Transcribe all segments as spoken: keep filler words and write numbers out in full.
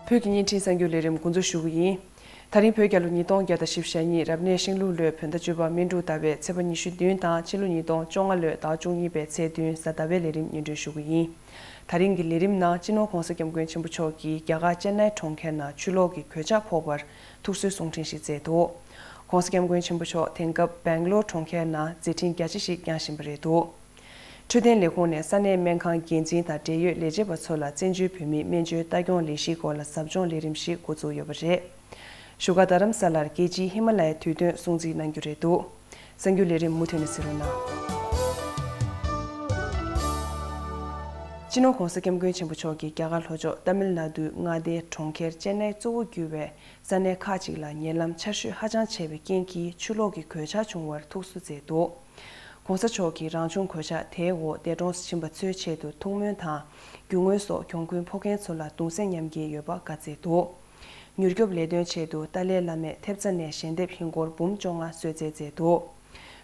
བོད་ཀྱི་བརྙན་འཕྲིན་གསར་འགྱུར་ལས་རིམ་འགོ་འཛུགས་ཞུ་གི་ཡིན། ད་རིང་བོད་རྒྱལ་ལོ་ཉིས་སྟོང་བརྒྱ་དང་བཞི་བཅུ་ཞེ་གཉིས་རབ་གནས་ཤིང་ལུག་ལོའི་བོད་ཟླ་བཅུ་པ་སྨིན་དྲུག་ཟླ་བའི་ཚེས་པ་ཉི་ཤུ་བདུན་དང་ཕྱི་ལོ་ཉིས་སྟོང་བཅོ་ལྔ་ལོའི་ཟླ་བཅུ་གཉིས་པའི་ཚེས་བདུན་གཟའ་ཟླ་བའི་ལས་རིམ་སྙན་སྒྲོན་ཞུ་གི་ཡིན། ད་རིང་གི་ལས་རིམ་ནང་སྤྱི་ནོར་༧གོང་ས་༧སྐྱབས་མགོན་ཆེན་པོ་མཆོག་གིས་རྒྱ་གར་ཅེན་ནའི་གྲོང་ཁྱེར་ནང་ཆུ་ལོག་གི་གོད་ཆག་ཕོག་པར་ཐུགས་གསོའི་གསུང་འཕྲིན་ཞིག་བསྩལ་འདུག ༧གོང་ས་༧སྐྱབས་མགོན་ཆེན་པོ་མཆོག་དེང་སྐབས་སྦེང་ལོར་གྲོང་ཁྱེར་ནང་མཛད་འཕྲིན་རྒྱ་ཆེ་ཞིག་བསྐྱངས་བཞིན་པ་རེད་འདུག་འཕྲོད་བསྟེན་ལས་ཁུངས་ནས་ས་གནས་སྨན་ཁང་འགན་འཛིན་དང་འབྲེལ་ཡོད་ལས་བྱེད་པ་ཚོ་ལ་བཙན་བྱོལ་བོད་མིའི་སྨན་བཅོས་ལྟ་སྐྱོང་ལས་གཞིའི་སྐོར་ལ་ཟབ་སྦྱོང་ལས་རིམ་ཞིག་འགོ་བཙུགས་ཡོད་པ་རེད། བཞུགས་སྒར་རྡ་རམ་ས་ལར་རྒྱལ་སྤྱིའི་ཧི་མ་ལ་ཡའི་དུས་སྟོན་སྲུང་བརྩི་གནང་རྒྱུ་རེད་འདུག་གསར་འགྱུར་ལས་རིམ་མུ་མཐུད་ནས་གཟིགས་རོགས་གནང་། སྤྱི་ནོར་༧གོང་ས་༧སྐྱབས་མགོན་ཆེན་པོ་མཆོག་གིས་རྒྱ་གར་ལྷོ་ཕྱོགས་ཏཱ་མིལ་ནཱ་ཌུའི་མངའ་སྡེའི་གྲོང་ཁྱེར་ཅེན་ནའི་གཙོ་བོ་གྱུར་བའི་ས་གནས་ཁག་ཅིག་ལ་ཉེ་ལམ་ཆར་ཞོད་ཧ་ཅང་ཆེ་བའི་རྐྱེན་གྱིས་ཆུ་ལོག་གི་གོད་ཆག་བྱུང་བར་ཐུགས་གསོ་མཛད་འདུག ༸གོང་ས་མཆོག་གིས་རང་བྱུང་གོད་ཆག་དེའི་འོག་འདས་གྲོངས་སུ་ཕྱིན་པ་ཚོའི་ཆེད་དུ་ཐུགས་སྨོན་དང་རྒྱུ་དངོས་སོགས་གྱོང་གུན་ཕོག་མཁན་ཚོ་ལ་གདུང་སེམས་མཉམ་སྐྱེད་ཡོད་པ་བཀའ་སྩལ་འདུག་མྱུར་སྐྱོབ་ལས་དོན་ཆེད་དུ་ཏཱ་ལའི་བླ་མས་ཐེབས་རྩ་ནས་ཞལ་འདེབས་ཧིན་སྒོར་འབུམ་བཅོ་ལྔ་གསོལ་སྩལ་མཛད་འདུག་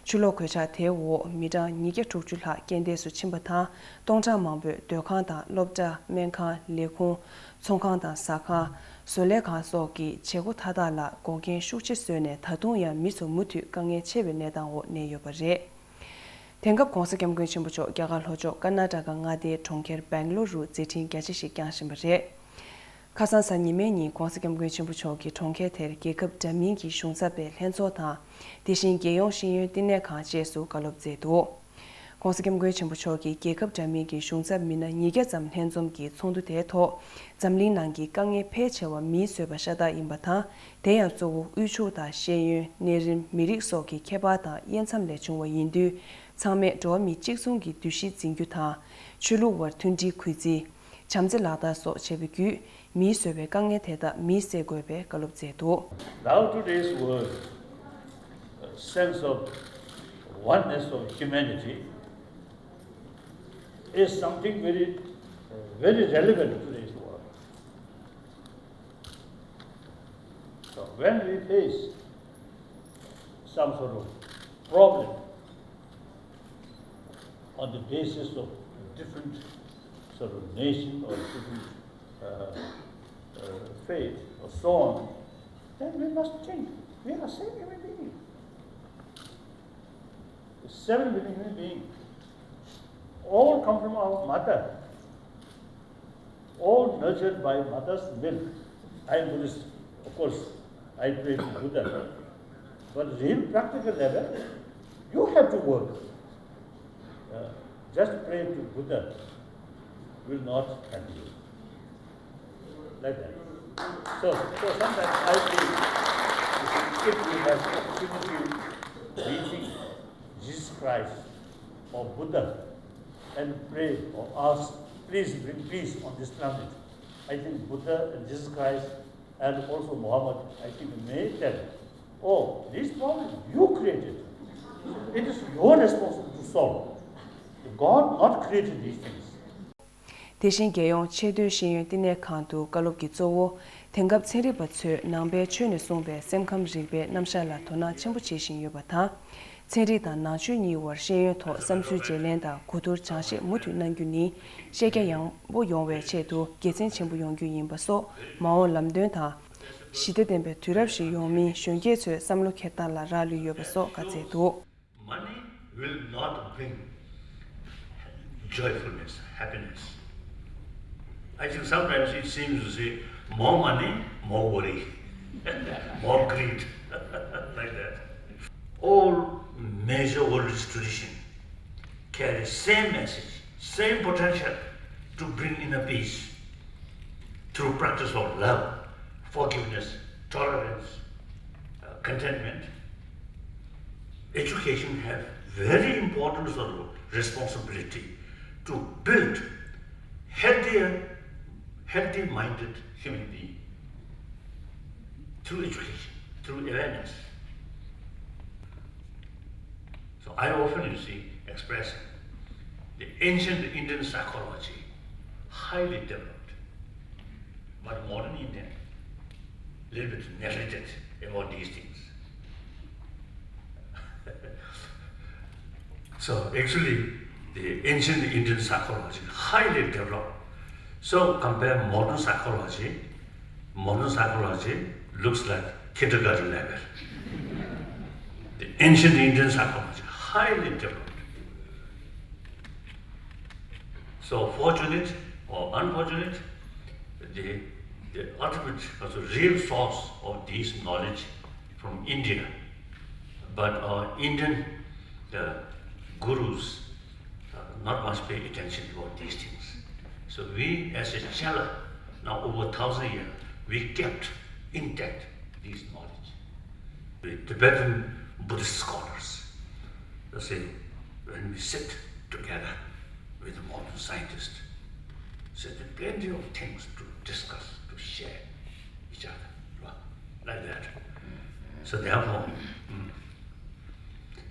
ཆུ་ལོག་གོད་ཆག་དེའི་འོག་མི་གྲངས་ཉིས་བརྒྱ་དྲུག་ཅུ་ལྷག་རྐྱེན་འདས་སུ་ཕྱིན་པ་དང་། སྟོང་ཕྲག་མང་པོས་སྡོད་ཁང་དང་སློབ་གྲྭ། སྨན་ཁང་། ལས་ཁུངས། ཚོང་ཁང་དང་ཟ་ཁང་། བཟོ་ལས་ཁང་སོགས་ཀྱི་བྱེད་སྒོ་མཐའ་དག་ལ་འགོག་རྐྱེན་ཤུགས་ཆེ་བཟོས་ནས་ད་དུང་ཡང་མི་ཚོ་མུ་མཐུད་དཀའ་ངལ་ཆེ་བའི་གནས་སྟངས་འོག་གནས་ཡོད་པ་རེད། དེང་སྐབས་༸གོང་ས་༸སྐྱབས་མགོན་ཆེན་པོ་མཆོག་རྒྱ་གར་ལྷོ་ཕྱོགས་ཀར་ནཱ་ཊ་ཀ་མངའ་སྡེའི་གྲོང་ཁྱེར་སྦེང་ལོར་རུ་མཛད་འཕྲིན་རྒྱ་ཆེ་ཞིག་བསྐྱངས་བཞིན་པ་རེད། ཁ་སང་གཟའ་ཉི་མའི་ཉིན་༸གོང་ས་༸སྐྱབས་མགོན་ཆེན་པོ་མཆོག་གིས་གྲོང་ཁྱེར་དེར་རྒྱལ་ཁབ་འདྲ་མིན་གྱི་གཞུང་ཚབ་པའི་ལྷན་ཚོགས་དང་། དེ་བཞིན་རྒྱལ་ཡོངས་ཤེས་ཡོན་བསྟི་གནས་ཁང་བཅས་སུ་བཀའ་སློབ་མཛད་འདུག ༸གོང་ས་༸སྐྱབས་མགོན་ཆེན་པོ་མཆོག་གིས་རྒྱལ་ཁབ་འདྲ་མིན་གྱི་གཞུང་ཚབ་མི་སྣ་ཉིས་བརྒྱ་ཙམ་ལྷན་འཛོམས་ཀྱིས་ཚོགས་འདུ་དེའི་ཐོག་འཛམ་གླིང་ནང་གི་དཀའ་ངལ་ཕལ་ཆེ་བ་མིས་བཟོས་པ་ཤ་སྟག་ཡིན་པ་དང་། དེ་ཡང་གཙོ་བོ་དབུལ་ཕྱུག་དང་ཤེས་ཡོན། གནས་རིམ། མི་རིགས་སོགས་ཀྱི་ཁྱད་པར་དང་དབྱེ་མཚམས་ལས་བྱུང་བ་ཡིན་དུས། ཚང་མས་འགྲོ་བ་མི་གཅིག་མཚུངས་ཀྱི་འདུ་ཤེས་འཛིན་རྒྱུ་དང་། ཆོས་ལུགས་བར་མཐུན་སྒྲིལ་གུས་བརྩི། བྱམས་བརྩེ་ལག་བསྟར་སོགས་བྱས་པ་བརྒྱུད། མིས་བཟོས་པའི་དཀའ་ངལ་དེ་དག་མིས་སེལ་དགོས་པའི་བཀའ་སློབ་མཛད་འདུག Now today's world, uh, sense of oneness of humanity is something very, uh, very relevant to today's world. So when we face some sort of problem on the basis of different sort of nation or different, uh, uh, faith or so on, then we must change. We are same human being. Seven billion human beings, all come from our mother, all nurtured by mother's milk. I am Buddhist, of course, I pray to Buddha. But real practical level, you have to work. Uh, just pray to Buddha will not help you. Like that. So, so sometimes I feel if we have opportunity meeting Jesus Christ or Buddha and pray or ask, please bring peace on this planet, I think Buddha and Jesus Christ and also Muhammad, I think, may tell, oh, this problem you created. It is your responsibility to solve. God not created these things. དེ་བཞིན་རྒྱལ་ཡོངས་ཆེས་མཐོའི་ཤེས་ཡོན་བསྟི་གནས་ཁང་དུ་བཀའ་སློབ་ཀྱི་གཙོ་བོ། དེང་སྐབས་ཚན་རིག་པ་ཚོས་ནང་པའི་ཆོས་ནས་གསུངས་པའི་སེམས་ཁམས་རིག་པའི་རྣམ་གཞག་ལ་དོ་སྣང་ཆེན་པོ་བྱེད་བཞིན་ཡོད་པ་དང་། ཚན་རིག་དང་ནང་ཆོས་གཉིས་བར་ཤེས་ཡོན་ཐོག་བསམ་ཚུལ་བརྗེ་ལེན་དང་གོ་བསྡུར་སྦྱང་བཤད་མུ་མཐུད་གནང་རྒྱུ་ནི་ཤེས་རྒྱ་ཡངས་པོ་ཡོང་བའི་ཆེད་དུ་དགེ་མཚན་ཆེན་པོ་ཡོང་རྒྱུ་ཡིན་པ་སོགས་མ་འོངས་ལམ་སྟོན་དང་། ཞི་བདེ་ལྡན་པའི་དུས་རབས་ཤིག་ཡོང་མིན་གཞོན་སྐྱེས་ཚོའི་བསམ་བློ་འཁྱེར་སྟངས་ལ་རག་ལུས་ཡོད་པ་སོགས་བཀའ་སྩལ་འདུག Money will not bring joyfulness, happiness. I think sometimes it seems to say, more money, more worry, more greed, like that. All major world's tradition carry same message, same potential to bring inner peace through practice of love, forgiveness, tolerance, uh, contentment. Education have very important sort of responsibility to build healthier, healthy-minded human being through education, through awareness. So I often, you see, express the ancient Indian psychology, highly developed, but modern Indian, little bit neglected about these things. So actually, the ancient Indian psychology highly developed. So compare modern psychology, Modern psychology looks like kindergarten level. The ancient Indian psychology, highly developed. So, fortunate or unfortunate, the, the ultimate, also real source of this knowledge from India, but our Indian uh, gurus uh, not much pay attention to all these things. So we, as a channel, now over thousand years, we kept intact this knowledge. The Tibetan Buddhist scholars, they say, when we sit together with the modern scientists, so there are plenty of things to discuss, to share each other, like that. So therefore, mm,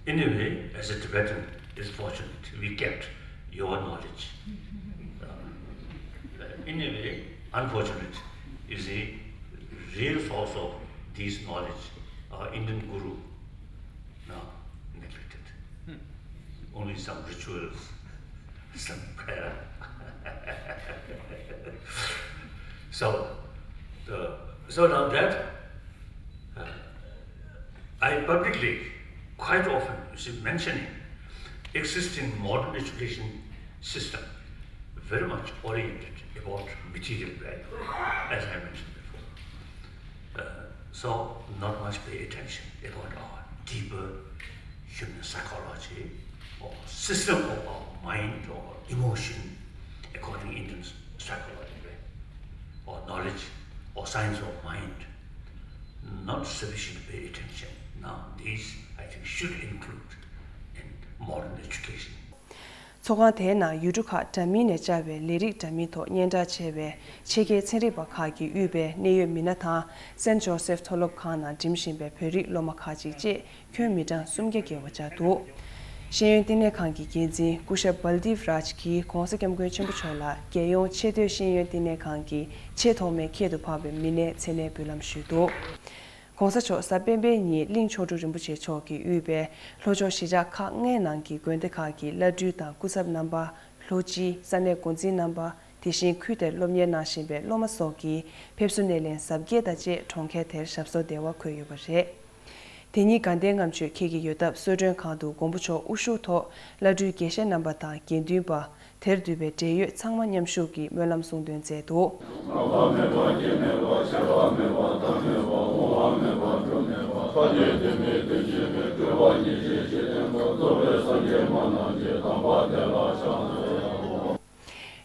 anyway, as a Tibetan, it's fortunate we kept your knowledge. Uh, anyway, unfortunate is the real source of this knowledge, our Indian guru, now neglected. Only some rituals, some prayer. So, the, so now that uh, I publicly, quite often, you see, mentioning existing modern education system very much oriented about material value, as I mentioned before. Uh, so not much pay attention about our deeper human psychology or system of our mind or emotion, according Indian psychology, or knowledge or science of mind. Not sufficient pay attention. Now, these, I think, should include in modern education. ཚོགས་ཁང་དེའི་ནང་ཡུལ་གྲུ་ཁག་འདྲ་མིན་ནས་བཅར་བའི་ལས་རིགས་འདྲ་མིན་ཐོག་སྙན་གྲགས་ཆེ་བའི་ཆེད་མཁས་ཚན་རིག་པ་ཁག་གིས་དབུས་པའི་གནད་ཡོད་མི་སྣ་དང་སེན་ཇོ་སེབ་མཐོ་སློབ་ཁང་ནང་འགྲིམ་བཞིན་པའི་བོད་རིགས་སློབ་མ་ཁག་ཅིག་བཅས་ཁྱོན་མི་གྲངས་སུམ་བརྒྱ་བརྒལ་བ་བཅར་འདུག་ཤེས་ཡོན་བསྟི་གནས་ཁང་གི་འགན་འཛིན་སྐུ་ཞབས་བལ་དིབ་རཱཇ་གིས་༧གོང་ས་༧སྐྱབས་མགོན་ཆེན་པོ་མཆོག་ལ་རྒྱལ་ཡོངས་ཆེས་མཐོའི་ཤེས་ཡོན་བསྟི་གནས་ཁང་གི་ཆེས་ཐོག་མའི་ཁྱད་དུ་འཕགས་པའི་མི་སྣའི་མཚན་གནས་འབུལ་ལམ་ཞུས་འདུག ༧གོང་ས་མཆོག་གཟའ་སྤེན་པའི་ཉིན་གླིང་མཆོག་སྤྲུལ་རིན་པོ་ཆེ་མཆོག་གིས་དབུས་པའི་ལྷོ་ཕྱོགས་གཞིས་ཆགས་ཁག་ལྔའི་ནང་གི་དགོན་སྡེ་ཁག་གི་བླ་སྤྲུལ་དང་སྐུ་ཚབ་རྣམ་པ། ལྷོ་སྤྱིའི་ས་གནས་འགོ་འཛིན་རྣམ་པ། དེ་བཞིན་ཁུལ་དེར་སློབ་གཉེར་གནང་བཞིན་པའི་སློབ་མ་སོགས་ཀྱིས་ཕེབས་བསུ་སྣེ་ལེན་གཟབ་རྒྱས་དང་བཅས་གྲོང་ཁྱེར་དེར་ཞབས་སོར་བདེ་བར་འཁོད་ཡོད་པ་རེད། དེ་ཉིན་དགའ་ལྡན་ལྔ་མཆོད་འཁེལ་གྱི་ཡོད་སྟབས་གསོལ་མགྲོན་ཁང་དུ་མགོན་པོ་མཆོག་དབུ་བཞུགས་ཐོག་བླ་སྤྲུལ་དགེ་བཤེས་རྣམ་པ་དང་དགེ་འདུན་པ། དེར་འདུས་པའི་འབྲེལ་ཡོད་ཚང་མ་མཉམ་ཞུགས་ཀྱིས་སྨོན་ལམ་གསུང་འདོན་མཛད་འདུག་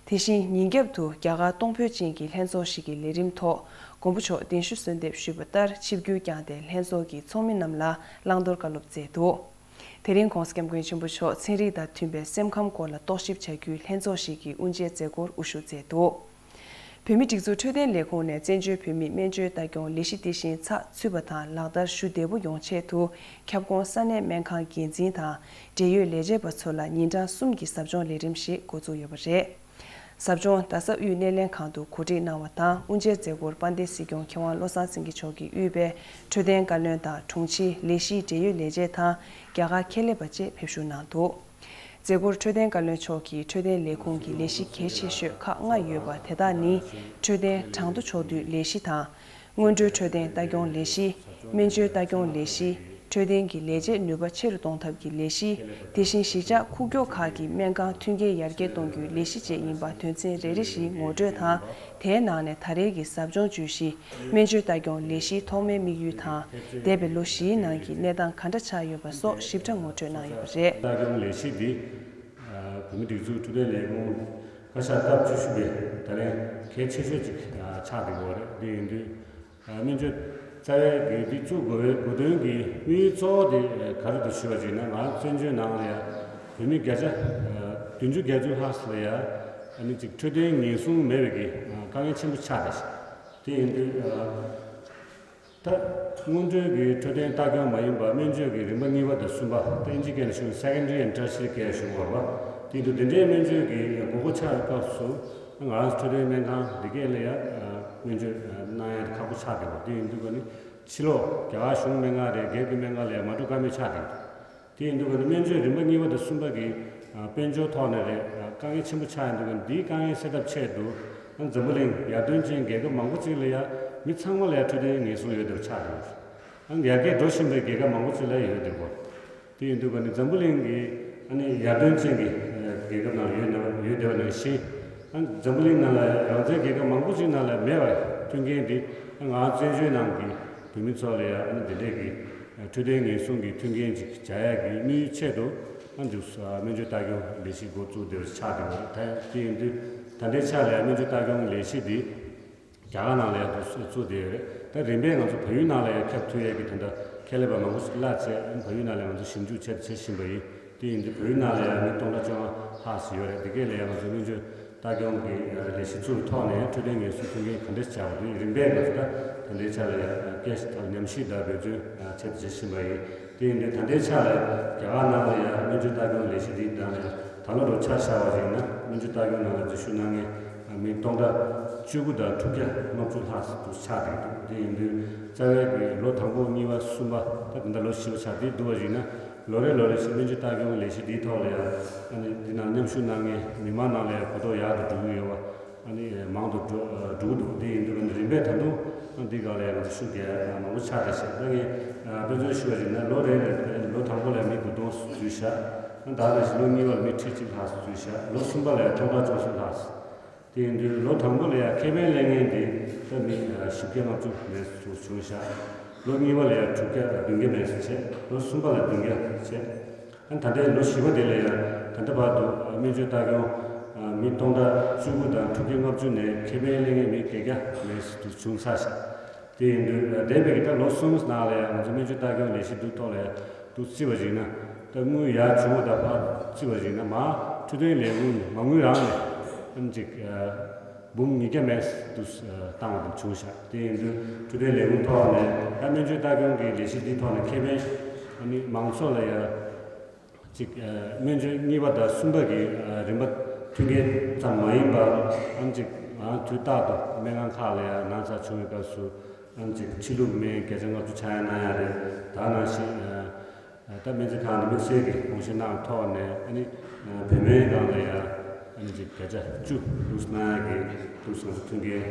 དེ་བཞིན་ཉིན་རྒྱབ་ཏུ་རྒྱ་གར་གཏོང་ཕོད་ཅན་གྱི་ལྷན་ཚོགས་ཤིག་གི་ལས་རིམ་ཐོག་མགོན་པོ་མཆོག་གདན་ཞུ་གསོལ་འདེབས་ཞུས་པ་ལྟར་ཆིབས་བསྒྱུར་བསྐྱངས་ཏེ་ལྷན་ཚོགས་ཀྱི་ཚོགས་མི་རྣམས་ལ་བླང་དོར་བཀའ་སློབ་སྩལ་འདུག་དེ་རིང་༧གོང་ས་༧སྐྱབས་མགོན་ཆེན་པོ་མཆོག་ཚན་རིག་དང་མཐུན་པའི་སེམས་ཁམས་སྐོར་ལ་རྟོག་ཞིབ་བྱ་རྒྱུའི་ལྷན་ཚོགས་ཤིག་གི་དབུ་འབྱེད་མཛད་སྒོར་དབུ་བཞུགས་མཛད་འདུག་བོད་མིའི་སྒྲིག་འཛུགས་འཕྲོད་བསྟེན་ལས་ཁུངས་ནས་བཙན་བྱོལ་བོད་མིའི་སྨན་བཅོས་ལྟ་སྐྱོང་ལས་གཞི་དེ་བཞིན་ཚགས་ཚུད་པ་དང་ལག་བསྟར་ཞུ་བདེ་པོ་ཡོང་ཆེད་དུ་ཁྱབ་ཁོངས་ས་གནས་སྨན་ཁང་འགན་འཛིན་དང་འབྲེལ་ཡོད་ལས་བྱེད་པ་ཚོ་ལ་ཉིན་གྲངས་གསུམ་གྱི་ཟབ་སྦྱོང་ལས་རིམ་ཞིག་འགོ་བཙུགས་ཡོད་པ་རེད། ཟབ་སྦྱོང་རྡ་ས་དབུས་སྣེ་ལེན་ཁང་དུ་གོ་སྒྲིག་གནང་བ་དང་དབུ་འབྱེད་མཛད་སྒོར་དཔལ་ལྡན་སྲིད་སྐྱོང་མཁས་དབང་བློ་བཟང་སེང་གེ་མཆོག་གིས་དབུས་པའི་འཕྲོད་བསྟེན་བཀའ་བློན་དང་དྲུང་ཆེ་ལས་གཞིའི་འབྲེལ་ཡོད་ལས་བྱེད་དང་རྒྱ་གར་ཁྱད་ལས་པ་བཅས་ཕེབས་ཞུགས་གནང་འདུག་མཛད་སྒོར་འཕྲོད་བསྟེན་བཀའ་བློན་མཆོག་གིས་འཕྲོད་བསྟེན་ལས་ཁུངས་ཀྱི་ལས་གཞི་གལ་ཆེ་ཤོས་ཁག་ལྔ་ཡོད་པ་དེ་དག་ནི་འཕྲོད་བསྟེན་གྲངས་ཐོ་ཕྱོགས་བསྡུས་ལས་གཞི་དང་། སྔོན་འགྲོའི་འཕྲོད་བསྟེན་ལྟ་སྐྱོང་ལས་གཞི། སྨན་བཅོས་ལྟ་སྐྱོང་ལས་གཞི། འཕྲོད་བསྟེན་གྱི་ལས་བྱེད་ནུས་པ་ཆེ་རུ་གཏོང་ཐབས་ཀྱི་ལས་གཞི། དེ་བཞིན་གཞིས་ཆགས་ཁུག་ཀྱོག་ཁག་གི་སྨན་ཁང་མཐུན་རྐྱེན་ཡར་རྒྱས་གཏོང་རྒྱུའི་ལས་གཞི་བཅས་ཡིན་པ་དོན་ཚན་རེ་རེ་བཞིན་ངོ་སྤྲོད་དང་། དེའི་ནང་ནས་ད་རེས་ཀྱི་ཟབ་སྦྱོང་བརྗོད་གཞི་སྨན་བཅོས་ལྟ་སྐྱོང་ལས་གཞིའི་ཐོག་མའི་དམིགས་ཡུལ་དང་། འདས་པའི་ལོ་བཞིའི་ནང་གི་གནས་སྟངས་ག་འདྲ་ཆགས་ཡོད་པ་སོགས་ཞིབ་ཕྲ་ངོ་སྤྲོད་གནང་ཡོད་པ་རེད། ལྟ་སྐྱོང་ལས་གཞི་འདི་བོད་མིའི་སྒྲིག་འཛུགས་འཕྲོད་བསྟེན་ལས་ཁུངས་བཀའ་ཤག་སྐབས་བཅུ་བཞི་པའི་ད་ལན་གལ་ཆེ་ཤོས་ཅིག་ཆགས་བསྡད་ཡོད་རེད། འདི་ཡིན་དུས་སྨན་བཅོས་རྩ་བའི་གི་འདི་བཙུགས་དགོས་པའི་དགོས་དོན་གྱི་དམིགས་ཡུལ་གཙོ་བོ་དེ་ག་རེ་འདུག་ཞུས་པ་ཅིག་ན། ང་བཙན་བྱོལ་ནང་ལ་ཡ་བོད་མི་བརྒྱ་ཆ་བདུན་ཅུ་བརྒྱད་ཅུ་ལྷག་ཙམ་ལ་ཡ་ཨ་ནི་ཅིག་འཕྲོད་བསྟེན་ཉེན་སྲུང་མེད་པའི་གི་དཀའ་ངལ་ཆེན་པོ་ཆགས་བསྡད་ཤག་དེ་ཡིན་དུས་ད་སྔོན་འགྲོའི་གི་འཕྲོད་བསྟེན་ལྟ་སྐྱོང་མ་ཡིན་པ་སྨན་བཅོས་ཀྱི་རིམ་པ་གཉིས་པ་དང་གསུམ་པ། ད་ཨིན་ཇི་སྐད་ནས་ཞུ་ན་secondary and tertiary care ཞུ་དགོས་པ། དེ་དུས་དེ་འདྲའི་སྨན་བཅོས་ཀྱི་དགོས་མཁོ་ཆགས་སྐབས་སུ་ང་རང་ཚོ་འཕྲོད་བསྟེན་སྨན་ཁང་འདི་གས་ལ་ཡ་སྨན་བཅོས་གནང་ཡ་དེ་ཁག་པོ་ཆགས་བསྡད་པ། དེ་ཡིན་དུས་ཀ་ནི་ཕྱི་ལོགས་རྒྱ་གར་གཞུང་སྨན་ཁང་རེད། སྒེར་གྱི་སྨན་ཁང་ལ་ཡ་མ་འགྲོ་ཀ་མེད་ཆགས་བསྡད་འདུག་དེ་ཡིན་དུས་ཀ་ནི་སྨན་བཅོས་རིམ་པ་གཉིས་པ་དང་གསུམ་པ་གི་དཔལ་འབྱོར་ཐོག་ནས་རེད། དཀའ་ངལ་ཆེན་པོ་ཆགས་ཡིན་དུས་ཀ་ནི་འདིའི་དཀའ་ངལ་སེལ་ཐབས་ཆེད་དུ་འཛམ་བུ་གླིང་ཡར་ཐོན་ཅན་རྒྱལ་ཁབ་མང་པོ་ཅིག་ལ་ཡ་ མི་ཚང་མ་ལ་ཡང་འཕྲོད་བསྟེན་ཉེན་སྲུང་ཡོད་བསྡད་པ་ཆགས་འདུག་ཨ་ནི་ཡར་རྒྱས་འགྲོ་བཞིན་པའི་རྒྱལ་ཁབ་མང་པོ་ཅིག་ལ་ཡོད་བསྡད་པ། དེ་ཡིན་དུས་ཀ་ནི་འཛམ་བུ་གླིང་གི་ཨ་ནི་ཡར་ཐོན་ཅན་གྱི་རྒྱལ་ཁབ་ནང་ཡོད་ན་ཡོད་བསྡད་པ་ནང་བཞིན། ཨ་ནི་འཛམ་བུ་གླིང་ནང་ལ་རང་བཙན་རྒྱལ་ཁབ་མང་པོ་ཅིག་ནང་ལ་མེད་པའི་མཐུན་རྐྱེན་འདི། ཨ་ང་བཙན་བྱོལ་ནང་གི་བོད་མི་ཚོ་ལ་ཡང་ཨ་ནི་འདི་འདྲས་ཀྱི་འཕྲོད་བསྟེན་ཉེན་སྲུང་གི་མཐུན་རྐྱེན་ཅིག་བྱ་ཡག་གི་དམིགས་ཡུལ་ཆེད་དུ། ཨ་འདུག་སྨན་བཅོས་ལྟ་སྐྱོང་ལས་གཞི་འགོ་བཙུགས་བསྡད་པ་ཆགས་བསྡད་པ་རེད། ད་དེ་ཡིན་དུས་ད་ལྟའི་ཆ་ལ་ཡང་སྨན་བཅོས་ལྟ་སྐྱོང་ལས་གཞི་འདི་རྒྱ་གར་ནང་ལ་ཡང་འགོ་བཙུགས་བསྡད་ཡོད་རེད། ད་རིམ་པས་ང་ཚོ་བལ་ཡུལ་ནང་ལ་ཡང་ཁྱབ་ཐུབ་ཡས་ཀྱི་དེ་འདྲ་ཁྱད་ལས་པ་མང་པོ་ཞིག་གླ་བྱས། ཨ་བལ་ཡུལ་ནང་ལ་ང་ཚོ་ཞིབ་འཇུག་བྱས་བྱེད་བཞིན་པ་ཡིན། དེ་ཡིན་དུས་བལ་ཡུལ་ནང་ལ་ཡང་མི་སྟོང་ཕྲག་བཅོ་ལྔ་ལྷག་ཙམ་ཡོད་རེད། འདི་གས་ལ་ཡང་ང་ཚོ་སྨན་བཅོས་ལྟ་སྐྱོང་གི་ལས་གཞི་བཙུགས་ཐོག་ནས་འཕྲོད་བསྟེན་ཉེན་སྲུང་མཐུན་རྐྱེན་ག་འདྲས་བྱ་བ་དེ་རིམ་པས་ང་ཚོ་ད་ད་ལྟའི་ཆ་ལ་ཡང་སྐད་ཆ་ཐོག་ཉམས་ཞིབ་དང་འབད་བརྩོན་བྱས་བྱེད་བཞིན་པ་ཡིན། དེ་ཡིན་དུས་ད་ལྟའི་ཆ་ལ་རྒྱ་གར་ནང་ལ་ཡང་སྨན་བཅོས་ལྟ་སྐྱོང་ལས་གཞི་འདིའི་ནང་ལ་ད་ལོ་རུ་ཆ་བཞག་པ་ཡིན་ན་སྨན་བཅོས་ལྟ་སྐྱོང་ནང་ལ་འཛུལ་ཞུགས་གནང་མཁན་མི་སྟོང་ཕྲག་བཅུ་དགུ་དང་དྲུག་བརྒྱ་ལྔ་བཅུ་ལྷག་ཙམ་ཆགས་བསྡད་འདུག་དེ་ཡིན་དུས་རྩ་བའི་གི་ལོ་དང་པོ་གཉིས་པ་གསུམ་པ་ད་ད་ལྟ་ལོ་བཞི་པ་ཆགས་བསྡད་འདུག་པ་ཡིན་ན། ལོ་རེ་ལོ་རེ་བཞིན་སྨན་བཅོས་ལྟ་སྐྱོང་ལས་གཞི་འདིའི་ཐོག་ལ་ཡང་ཨ་ནི་འདི་ནང་མཉམ་ཞུགས་གནང་མཁན་མི་མང་ནང་ལ་ཡང་གོ་རྟོགས་ཡག་ཏུ་འགྲོ་གི་ཡོད་པ། ཨ་ནི་མང་དུ་འགྲོ་འགྲོ་གི་འདུག་དེ་ཡིན་དུས་ཨ་ནི་རིམ་པས་ད་དུང་ཨ་འདི་སྒང་ལ་ཡང་ང་ཚོ་ཤུགས་རྒྱག་མང་པོ་ཆགས་བསྡད་ཤག་ད་ངས་དཔེ་མཚོན་ཞུ་བ་ཡིན་ན་ལོ་རེ་རེ་ལོ་དང་པོ་ལ་མི་དགུ་སྟོང་འཛུལ་ཤག་ཨ་ད་ནང་བཞིན་ལོ་གཉིས་པ་ལ་མི་ཁྲི་གཅིག་ལྷག་འཛུལ་ཤག་ལོ་གསུམ་པ་ལ་ཡང་སྟོང་ཕྲག་བཅུ་གསུམ་ལྷག་དེ་ཡིན་དུས་ལོ་དང་པོ་ལ་ཡང་ཁེ་ཕན་ལེན་མཁན་དེ་ད་མི་བཞི་བརྒྱ་ལྔ་བཅུ་མེད་སུ་བྱུང་ཤག་ལོ་གཉིས་པ་ལ་ཡང་དྲུག་བརྒྱ་བདུན་བརྒྱ་མེད་སུ་བྱས། ལོ་གསུམ་པ་ལ་བདུན་བརྒྱ་བྱས། ཨ་ད་ལྟའི་ལོ་བཞི་པ་དེ་ལ་ཡང་ད་ལྟ་བར་དུ་སྨན་བཅོས་ལྟ་སྐྱོང་མི་སྟོང་ཕྲག་བཅུ་དགུ་དང་དྲུག་བརྒྱ་ལྔ་བཅུ་ནས་ཁེ་ཕན་ལེན་མཁན་མི་བརྒྱད་བརྒྱ་མེད་སུ་བྱུང་ཚར་ཤག་དེ་ཡིན་དུས་འདས་པའི་གི་ད་ལོ་གསུམ་ནང་ལ་ཡང་ང་ཚོ་སྨན་བཅོས་ལྟ་སྐྱོང་ལས་གཞི་འདུ་ཐོག་ལ་ཡང་འདུ་བརྩི་བ་ཞིག་ན། ད་དངུལ་ཡར་བྱུང་བ་དང་ཕར་བརྩི་བ་ཞིག་ན་མ་འཕྲོད་བསྟེན་ལས་ཁུངས་མ་དངུལ་རང་ནས་ཨ་ནི་ཅིག་འབུམ་ཉིས་བརྒྱ་མེད་དུ་བཏང་བ་དང་བྱུང་ཤག་དེ་ཡིན་དུས་འཕྲོད་བསྟེན་ལས་ཁུངས་ཐོག་ནས་ད་སྨན་བཅོས་ལྟ་སྐྱོང་གི་ལས་གཞི་འདིའི་ཐོག་ནས་ཁེ་ཕན་ཨ་ནི་མང་ཚོགས་ལ་ཡང་ཅིག་སྨན་བཅོས་གཉིས་པ་དང་གསུམ་པ་གི་རིམ་པ་མཐུན་རྐྱེན་ཙམ་མ་ཡིན་པར་ཨ་ནི་ཅིག་དུས་རྟག་ཏུ་སྨན་ཁང་ཁག་ལ་ཡང་ན་ཚ་བྱུང་བའི་སྐབས་སུ། ཨ་ནི་ཅིག་ཕྱི་ལུགས་སྨན་བརྒྱ་ཆ་ལྔ་བཅུ་ཆག་ཡང་གནང་ཡ་རེད། ད་ནང་བཞིན་ད་སྨན་རྩིས་ཁང་དུ་དམིགས་བསལ་གྱི་དགོངས་བཞེས་གནང་ཐོག་ནས་ཨ་ནི་བོད་སྨན་སྒང་ལ་ཡང་ཨ་ནི་ཅིག་བརྒྱ་ཆ་བཅུ་འདུག་གནང་ཡ་གི་འདུག་ང་ཚོ་མཐུན་རྐྱེན་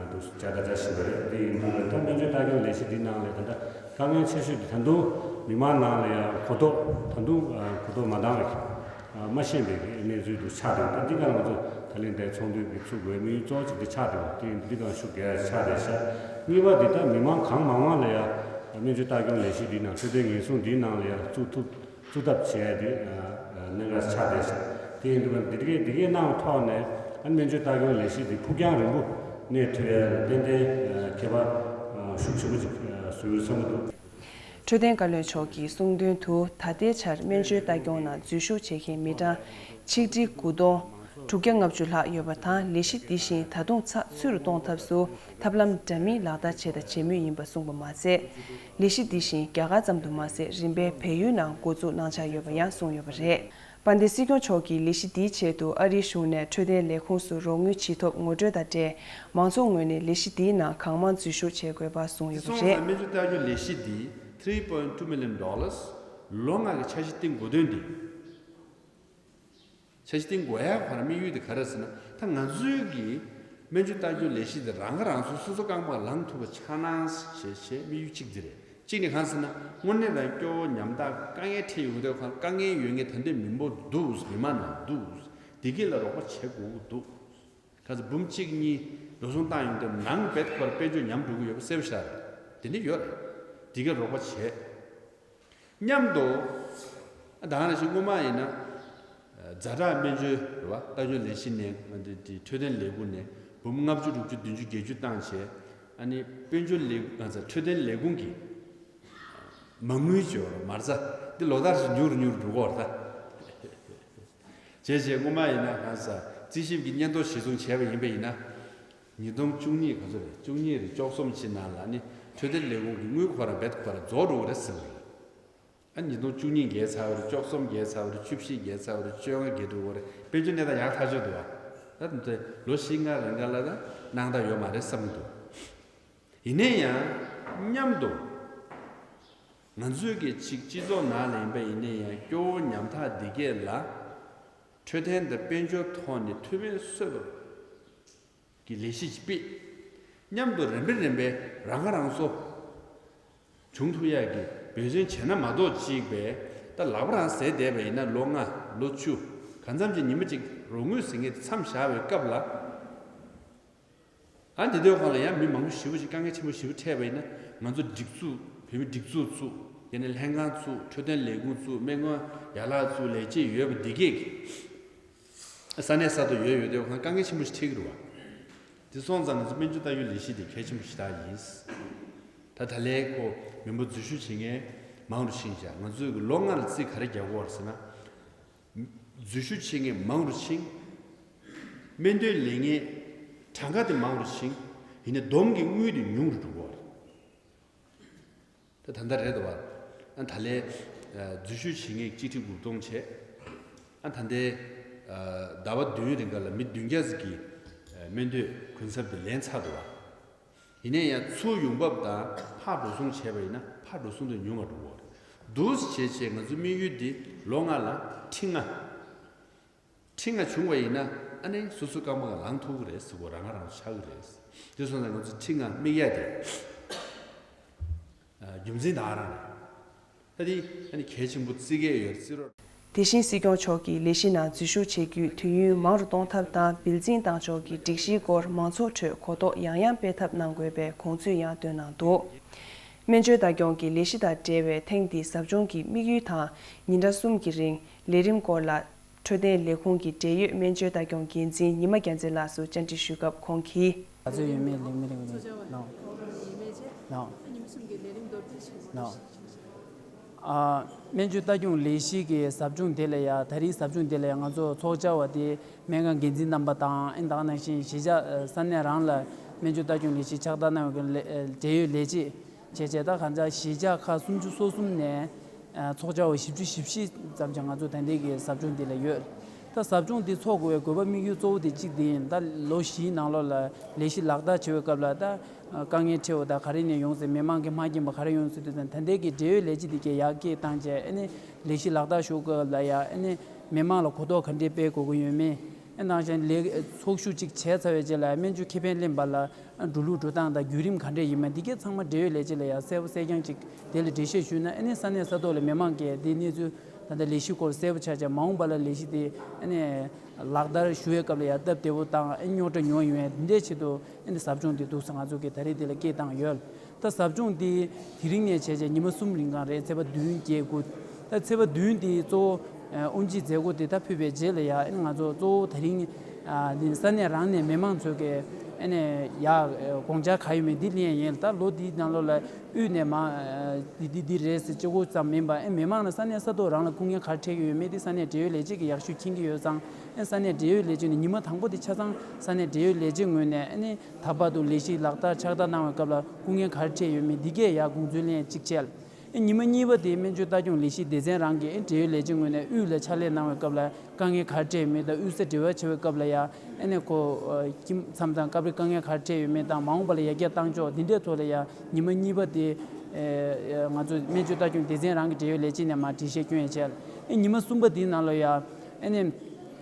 འདུག་བྱ་དང་བྱ་བཞིན་པ་རེད། དེ་ཡིན་དུས་ད་སྨན་བཅོས་ལྟ་སྐྱོང་ལས་གཞི་འདིའི་ནང་ལ་ད་ལྟ་དཀའ་ངལ་ཆེ་ཤོས་དེ་ད་དུང་མི་མང་ནང་ལ་ཡང་གོ་རྟོགས་ད་དུང་གོ་རྟོགས་མ་འདང་བའི་མ་ཤེས་པའི་གནས་ཚུལ་དུ་ཆགས་འདུག་ད་འདི་ག་ང་ཚོ་ད་ལན་འདིའི་ཚོགས་འདུ་འདི་ཚུགས་དགོས་དམིགས་ཡུལ་གཙོ་བོ་གཅིག་འདི་ཆགས་འདུག་དེ་ཡིན་འདི་གང་ཤུགས་རྒྱག་ཆགས་བསྡད་ཤག་གཉིས་པ་འདི་ད་མི་མང་གང་མང་མང་ལ་ཡང་སྨན་བཅོས་ལྟ་སྐྱོང་ལས་གཞི་འདིའི་ནང་འཕྲོད་བསྟེན་ཉེན་སྲུང་འདིའི་ནང་ལ་ཡང་བཙུགས་ཐུབ་བཙུགས་ཐབས་བྱས་ཏེ་གནད་འགག་ཆགས་བསྡད་ཤག་དེ་ཡིན་དུས་འདི་གའི་འདི་གའི་གནང་ཐོག་ནས་ཨ་སྨན་བཅོས་ལྟ་སྐྱོང་ལས་གཞི་འདི་ཕུགས་རྒྱང་རིང་པོ་གནས་ཐུབ་ཡ་ཏན་ཏན་ཁྱད་པར་ཤུགས་ཆེན་པོ་ཅིག་བཟོ་ཡོད་བསམ་གྱི་འདུག་འཕྲོད་བསྟེན་བཀའ་བློན་མཆོག་གིས་གསུངས་དོན་དུ། ད་ལྟའི་ཆར་སྨན་བཅོས་ལྟ་སྐྱོང་ནང་འཛུལ་ཞུགས་བྱེད་མཁན་མི་གྲངས་ཆིག་ཁྲི་དགུ་སྟོང་དྲུག་བརྒྱ་ལྔ་བཅུ་ལྷག་ཡོད་པ་དང་། ལས་གཞི་འདི་བཞིན་ད་དུང་ཚགས་ཚུད་དུ་གཏོང་ཐབས་སུ་ཐབས་ལམ་འདྲ་མིན་ལག་བསྟར་བྱས་དང་བྱེད་མུས་ཡིན་པ་གསུངས་པ་མ་ཟད། ལས་གཞི་འདི་བཞིན་རྒྱ་གར་ཙམ་དུ་མ་ཟད། རིམ་པས་བལ་ཡུལ་ནང་འགོ་འཛུགས་གནང་འཆར་ཡོད་པ་ཡང་གསུངས་ཡོད་པ་རེད། དཔལ་ལྡན་སྲིད་སྐྱོང་མཆོག་གིས་ལས་གཞི་འདིའི་ཆེད་དུ་ཨ་རིའི་གཞུང་ནས་འཕྲོད་བསྟེན་ལས་ཁུངས་སུ་རོགས་དངུལ་བྱིན་ཐོབ་ངོ་སྤྲོད་དང་འབྲེལ། མང་ཚོགས་ངོས་ནས་ལས་གཞི་འདིའི་ནང་གང་མང་འཛུལ་ཞུགས་བྱེད་དགོས་པ་གསུངས་ཡོད་པ་རེད། སྨན་བཅོས་ལྟ་སྐྱོང་ལས་གཞི་འདི་three point two million dollars ལོ་ལྔ་གི་འཆར་གཞི་བཏིང་དགོས་དོན་འདི། འཆར་གཞི་བཏིང་དགོས་ཡ་གོ་ར་དམིགས་ཡུལ་དེ་ག་རེ་ཟེར་ན། ད་ང་ཚོའི་གི་སྨན་བཅོས་ལྟ་སྐྱོང་ལས་གཞི་དེ་རང་ཁ་རང་གསོ་སོ་སོ་རྐང་པ་ལངས་ཐུབ་པ་ཆགས་ན་ཞེས་བྱས་དམིགས་ཡུལ་གཅིག་དེ་རེད། གཅིག་ནི་གང་ཟེར་ན། དངོས་གནས་དྲང་སྐྱོ་བོ་ཉམ་ཐག་དཀའ་ངལ་འཕྲད་ཡོང་དུས་ཁོང་དཀའ་ངལ་ཡོད་མཁན་ད་འདོད་མི་འབོར་འདུག་མི་མང་ནང་འདུག་དེ་གས་ལ་རོགས་པ་བྱེད་དགོས་ཀྱི་འདུག་ག་ཚོད་འབུམ་གཅིག་གཉིས་འགྲོ་སོང་བཏང་ཡོང་དུས་ནང་བེད་ཁོ་ར་དཔལ་འབྱོར་ཉམས་འགྲོ་གི་ཡོད་པ་གསལ་པོ་ཤར་རེད། དེ་འདྲ་ཡོད་རེད། དེ་གས་རོགས་པ་བྱེད། མཉམ་དུ། ད་ག་ནང་བཞིན་སྔོན་མ་ཡིན་ན། ཛ་དྲག་སྨན་བཅོས་རེད་བ། ལྟ་སྐྱོང་ལས་གཞི་ནས་ང་ཚོ་འདི་འཕྲོད་བསྟེན་ལས་ཁུངས་ནས་འབུམ་ལྔ་བཅུ་དྲུག་ཅུ་བདུན་ཅུ་བརྒྱད་ཅུ་བཏང་བྱས། ཨ་ནི་དཔལ་འབྱོར་ལས་ང་ཚོ་འཕྲོད་བསྟེན་ལས་ཁུངས་ཀྱི་མ་དངུལ་སྦྱོར་མ་རྩ་འདི་ལོ་ལྟར་སུ་ཉུང་རུ་ཉུང་རུ་འགྲོ་གི་ཡོད་རེད་ད། བྱས་བྱས་སྔོན་མ་ཡིན་ན་གང་ཟག་རྩིས་ཞིབ་ཀྱི་སྙན་ཐོ་གཞིར་བཟུང་བྱས་པ་ཡིན་པ་ཡིན་ན། ཉིས་སྟོང་བཅུ་གཉིས་ག་ཚོད་རེད། བཅུ་གཉིས་རེད། བཅུ་གསུམ་ཕྱི་ནང་ལ་ནི་འཕྲོད་བསྟེན་ལས་ཁུངས་ཀྱི་དངུལ་ཁོ་རང་རྦད་ཁོ་རང་རྫོགས་འགྲོ་གི་རེད་ཟེར་བ་རེད། ཨ་ཉིས་སྟོང་བཅུ་གཉིས་བརྒལ་ཚར་བ་རེད། བཅུ་གསུམ་བརྒལ་ཚར་བ་རེད། བཅུ་བཞི་བརྒལ་ཚར་བ་རེད། བཅོ་ལྔ་བརྒལ་འགྲོ་གི་རེད། དཔལ་འབྱོར་གནས་སྟངས་ཡག་ཐག་ཆོད་འདུག་ཨ། ད་འདི་ལོ་བཞི་ལྔ་རིང་ག་ལ་ད་སྣང་དག་ཡོད་མ་རེད་བསམ་གྱི་འདུག་ཡིན་ན་ཡང་མཉམ་དུ་ང་ཚོས་ཀྱི་ཅིག་སྤྱི་ཚོགས་ནང་ལ་ཡིན་པ་ཡིན་ན་ཡང་སྐྱོ་བོ་ཉམ་ཐག་འདི་གས་ལ་འཕྲོད་བསྟེན་དང་དཔལ་འབྱོར་ཐོག་ནས་ཐུགས་ཕན་གསོས་པ་གི་ལས་གཞི་ཅིག་སྤེལ། མཉམ་དུ་རིམ་པས་རིམ་པས་རང་ཁ་རང་གསོ་བྱུང་ཐུབ་ཡག་གི་འབད་བརྩོན་བྱས་ན་མ་གཏོགས། གཅིག་པས་ད་ལག་པ་རང་ཟས་བསྡད་པ་ཡིན་ན་ལོ་ལྔ་ལོ་བཅུ་གང་འཚམ་ཅིག་ཉི་མ་གཅིག་རོགས་དངུལ་ཟེར་མཁན་དེ་མཚམས་བཞག་པའི་སྐབས་ལ། ཨ་འདི་དུས་སྒང་ལ་ཡང་མི་མང་པོ་ཞེ་པོ་ཅིག་དཀའ་ངལ་ཆེན་པོ་ཞེ་པོ་འཕྲད་པ་ཡིན་ན། ང་ཚོ་སྒྲིག་འཛུགས་བོད་མི་སྒྲིག་འཛུགས་བཙུགས། དེ་ནས་ལྷན་ཁང་བཙུགས། འཕྲོད་བསྟེན་ལས་ཁུངས་བཙུགས། སྨན་ཁང་ཡན་ལག་བཙུགས། ལས་བྱེད་ཡོད་པ་འདི་གས་ཀྱི་ས་གནས་ས་ཐོག་ཡོད་ཡོད་དུས་སྒང་དཀའ་ངལ་ཆེན་པོ་ཞིག་འཕྲད་ཀྱི་རེད་བ། དེ་སོང་ཙང་ང་ཚོ་སྨན་བཅོས་ལྟ་སྐྱོང་ལས་གཞི་དེ་གལ་ཆེན་པོ་ཞེ་དྲག་ཡིན། ད་ད་ལན་ཁོ་མི་འབོར་འཛུལ་ཞུགས་བྱེད་མཁན་མང་རུ་ཕྱིན་བཞག་ང་ཚོས་ལོ་ལྔ་ལ་རྩིས་ག་རེ་རྒྱག་དགོས་རེད་ཟེར་ན། འཛུལ་ཞུགས་བྱེད་མཁན་མང་རུ་ཕྱིན། སྨན་དོན་ལས་མཁན་གྲངས་ཀ་དེ་མང་རུ་ཕྱིན། ཡིན་ནའི་བསྡོམས་ཀྱི་དངུལ་དེ་ཉུང་རུ་འགྲོ་གི་ཡོད་རེད། ད་ད་ལྟ་རེད་འདུག་བ། ཨ་ད་ལན་ཨ་འཛུལ་ཞུགས་བྱེད་མཁན་གཅིག་ཁྲི་དགུ་སྟོང་བྱས། ཨ་ད་ལྟའི་ཨ་ཟླ་བ་བདུན་རིང་ག་ལ་མི་བདུན་བརྒྱ་ཙམ་གྱིས་ཨ་སྨན་དོན་གུན་གསབ་དེ་ལེན་ཚར་འདུག་བ། ཡིན་ནའི་ཡང་ཚུར་ཡོང་འབབ་དང་ཕར་འགྲོ་སོང་བྱས་པ་ཡིན་ན་ཕར་འགྲོ་སོང་དེ་ཉུང་བ་འགྲོ་གི་ཡོད་རེད། འདུག་སེ་བྱས་བྱས་ང་ཚོའི་དམིགས་ཡུལ་འདི་ལོ་ལྔ་ལ་ཁྲི་ལྔ། ཁྲི་ལྔ་བྱུང་བ་ཡིན་ན་ཨ་ནི་སོ་སོ་རྐང་པ་ལངས་ཐུབ་ཀྱི་རེད་ཟེར་གོ། རང་ང་རང་ཆགས་ཀྱི་རེད། དེ་སོང་ཙང་ང་ཚོ་ཁྲི་ལྔ་དམིགས་ཡ་དེ་རྒྱུ་མཚན་དེ་རང་རེད། ད་དེ་ཨ་ནི་གལ་ཆེན་པོ་བརྩི་གི་ཡོད་རེད། བརྩི་རོགས། དེ་བཞིན་སྲིད་སྐྱོང་མཆོག་གིས་ལས་གཞི་ནང་འཛུལ་ཞུགས་བྱེད་རྒྱུའི་དུས་ཡུན་མང་རུ་གཏོང་ཐབས་དང་། བིལ་འཛིན་བཏང་ཕྱོགས་ཀྱི་སྒྲིག་གཞིའི་སྐོར་མང་ཚོགས་ཁྲོད་གོ་རྟོགས་ཡང་ཡང་སྤེལ་ཐབས་གནང་དགོས་པའི་དགོངས་ཚུལ་ཡང་བཏོན་གནང་འདུག་སྨན་བཅོས་ལྟ་སྐྱོང་གི་ལས་གཞི་དང་འབྲེལ་བའི་ཐེངས་འདིའི་ཟབ་སྦྱོང་གི་དམིགས་ཡུལ་དང་། ཉིན་གྲངས་གསུམ་གྱི་རིང་ལས་རིམ་སྐོར་ལ། འཕྲོད་བསྟེན་ལས་ཁུངས་ཀྱི་འབྲེལ་ཡོད་སྨན་བཅོས་ལྟ་སྐྱོང་འགན་འཛིན་ཉི་མ་རྒྱལ་མཚན་ལགས་སུ་བཅར་འདྲི་ཞུས་སྐབས་ཁོང་གིས། ང་ཚོས་ཡོད་མེད་ལེགས་མི་ལེགས་མི་ལེགས་ནོ། ནོ། ཨ་སྨན་བཅོས་ལྟ་སྐྱོང་ལས་གཞི་གི་ཟབ་སྦྱོང་དེ་ལ་ཡ། ད་རིང་ཟབ་སྦྱོང་དེ་ལ་ཡ་ང་ཚོ་ཚོགས་བཅར་བ་དེ་སྨན་ཁང་འགན་འཛིན་རྣམ་པ་དང་། ཨེ་ད་ག་ནང་བཞིན་གཞིས་ཆགས་ས་གནས་རང་ལ་སྨན་བཅོས་ལྟ་སྐྱོང་ལས་གཞི་ཕྱག་བསྟར་གནང་བའི་ལས་འབྲེལ་ཡོད་ལས་བྱེད་བྱས་བྱས། ད་གང་ལྟར་གཞིས་ཆགས་ཁག་སུམ་ཅུ་སོ་གསུམ་ནས་ཚོགས་བཅར་བ་བཞི་བཅུ་ཞེ་བཞི་ཙམ་ཅིག་ང་ཚོ་ད་ལྟའི་གི་ཟབ་སྦྱོང་འདི་ལ་ཡོད། ད་ཟབ་སྦྱོང་འདི་ཚོགས་དགོས་པའི་དགོས་པ་དམིགས་ཡུལ་གཙོ་བོ་དེ་གཅིག་དེ་ཡིན། ད་ལོ་བཞིའི་ནང་ལོགས་ལ་ལས་གཞི་ལག་བསྟར་བྱེད་པའི་སྐབས་ལ་ད་དཀའ་ངལ་འཕྲད་པ་དང་། ག་རེ་ནས་ཡོང་ཟེར། མི་མང་གིས་མ་མཁྱེན་པ་ག་རེ་ཡོང་ཟེར་དུས་ཙང་། ད་ལྟའི་གི་འབྲེལ་ཡོད་ལས་བྱེད་འདི་གས་ཡར་སྐད་བཏང་བྱས། ཨ་ནི་ལས་གཞི་ལག་བསྟར་ཞུ་སྐབས་ལ་ཡ། ཨ་ནི་མི་མང་ལ་གོ་རྟོགས་ག་འདྲས་སྤེལ་དགོས་ཀྱི་ཡོད་མེད། ཨ་ནང་བཞིན་ལས་ཚོགས་ཞུགས་གཅིག་བྱས་ཚར་བའི་རྗེས་ལ་སྨན་བཅོས་ཁེ་ཕན་ལེན་པ་ལ་འགྲོ་ལུགས་འགྲོ་སྟངས་དང་བརྒྱུད་རིམ་ག་འདྲས་ཡིན་མིན་འདི་གས་ཚང་མ་འབྲེལ་ཡོད་ལས་བྱེད་ལ་ཡང་གསལ་པོ་གསལ་རྐྱང་ཅིག་དེ་ལ་འགྲེལ་བཤད་ཞུས་ན། ཨ་ནི་ས་གནས་ས་ཐོག་ལ་མི་མང་གིས་འདི་གནས་ཚུལ་ད་ལྟ་ལས་གཞི་སྐོར་གསལ་པོ་ཆགས་ཆགས། མ་འོངས་པ་ལ་ལས་གཞི་དེ་ཨ་ནི་ལག་བསྟར་ཞུ་བའི་སྐབས་ལ་ཡང་སྟབས་བདེ་པོ་དང་། ཨ་རྙོག་དྲ་ཉུང་བ་ཡོང་ཡ་འདི་འདྲའི་ཆེད་དུ་ཨ་ནི་ཟབ་སྦྱོང་འདི་འདུག་སེ་ང་ཚོ་གིས་ད་རེས་འདི་ལ་སྐད་བཏང་ཡོད། ད་ཟབ་སྦྱོང་འདི་དེ་རིང་ནས་བྱས་བྱས་ཉི་མ་གསུམ་རིང་གང་རེད། ཚེས་པ་བདུན་བརྒྱད་དགུ། ད་ཚེས་པ་བདུན་འདི་གཙོ་བོ་ཨ་དབུ་འབྱེད་མཛད་སྒོ་དེ་ད་ཕུལ་བའི་རྗེས་ལ་ཡ། ཨ་ནི་ང་ཚོ་གཙོ་བོ་དེ་རིང་ཨ་འདི་ས་གནས་རང་ནས་མི་མང་ཚོས་ཀྱི་ཨ་ནི་ཡ་དགོངས་འཆར་ག་ཡོད་མེད་འདི་གླེང་ཡིན། ད་ལོ་འདིའི་ནང་ལོགས་ལ་དབུས་ནས་མ་ཨ་འདི་འདི་འདི་རེད་ཟེར་གཅིག་པོ་ཙམ་མིན་པ། ཨ་མི་མང་ལ་ས་གནས་ས་ཐོག་རང་ལ་སྐུ་ངལ་ག་རེ་འཕྲད་ཀྱི་ཡོད་མེད་འདི་ས་གནས་འབྲེལ་ཡོད་ལས་བྱེད་ཀྱིས་ཡག་ཤོས་མཁྱེན་གྱི་ཡོད་ཙང་། ཨ་ས་གནས་འབྲེལ་ཡོད་ལས་བྱེད་ནས་ཉི་མ་དང་པོ་དེ་ཆ་ཚང་ས་གནས་འབྲེལ་ཡོད་ལས་བྱེད་ངོས་ནས་ཨ་ནི་ད་བར་དུ་ལས་གཞི་ལག་བསྟར་ཕྱག་བསྟར་གནང་བའི་སྐབས་ལ་སྐུ་ངལ་ག་རེ་འཕྲད་ཡོད་མེད་འདི་གས་ཡ་དགོངས་ཚུལ་གླེང་གཅིག་བྱས། ཨ་ཉི་མ་གཉིས་པ་དེ་སྨན་བཅོས་ལྟ་སྐྱོང་ལས་གཞི་སྡེ་ཚན་རང་གིས་ཨ་འབྲེལ་ཡོད་ལས་བྱེད་ངོས་ནས་དབུས་ལ་ཕྱག་ལས་གནང་བའི་སྐབས་ལ་དཀའ་ངལ་ག་རེ་འཕྲད་ཡོད་མེད་དང་། དབུས་ས་འབྲེལ་བ་བྱེད་པའི་སྐབས་ལ་ཡ་ཨ་ནི་ཁོ་ཨ་ཁྱིམ་མཚམས་དང་སྐབས་རེ་དཀའ་ངལ་ག་རེ་འཕྲད་ཡོད་མེད་དང་། མ་འོངས་པ་ལ་ཡར་རྒྱས་གཏང་ཕྱོགས་འདི་འདྲའི་ཐོག་ལ་ཡ་ཉི་མ་གཉིས་པ་དེ་ཨ་ང་ཚོ་སྨན་བཅོས་ལྟ་སྐྱོང་སྡེ་ཚན་རང་གི་འབྲེལ་ཡོད་ལས་བྱེད་ནས་མར་འགྲེལ་བཤད་སྐྱོན་ཡས་བྱས། ཨ་ཉི་མ་གསུམ་པ་དེའི་ནང་ལ་ཡ་ཨ་ནི་